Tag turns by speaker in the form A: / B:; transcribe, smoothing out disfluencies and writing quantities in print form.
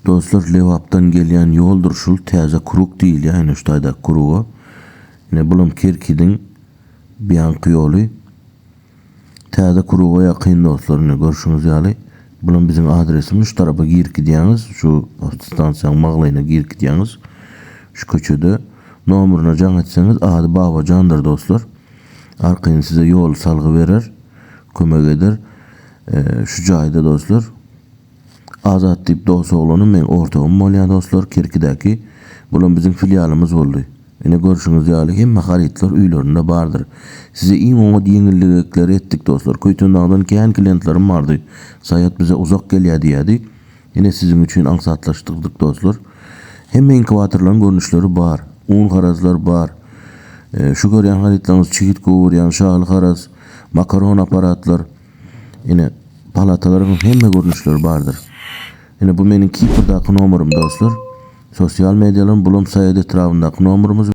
A: Dostlar Lebapdan gelýän ýoldur şul täze krug diýilýär ine şu taýdaky kruga. Ine bulam Kerkidiň biýanky ýoly. Täze kruga ýakyn dostlar ine görşüňiz ýaly. Bulam biziň adresimiz şu tarapa girip gidýäňiz şu awtostansiýaň maglaýyna girip gidýäňiz. Şu köçede nomerine jaň etseňiz ady Babajandyr dostlar. Arkaýyn size ýol salgy berer, kömek eder. Şu jaýda dostlar. Azat diýip dos oglanym meň ortagym bolýar dostlar Kerkidäki. Bulam biziň filialymyz boldy. Ine görşüňiz ýaly hemme harytlar öýlerinde bardyr. Size iň oňat ýeňilligekleri etdik dostlar. Köýtendagdan kän klientlerim bardy. Saýat bize uzak gelýär diýýärdi. Ine siziň üçin aňsatlaşdyrdyk dostlar. Hemme inkubatorlaryň görnüşleri bar. Un harazlar bar. Şu görýän harytlaryňyz çigit gowurýan şaly haraz, makaron apparatlar. Ine, palatalaryň hemme görnüşleri bardyr. Ine, bu meniň Kiprdaky nomerim dostlar. Sosial medialarym, bulam Saýat etrabyndaky nomerimiz.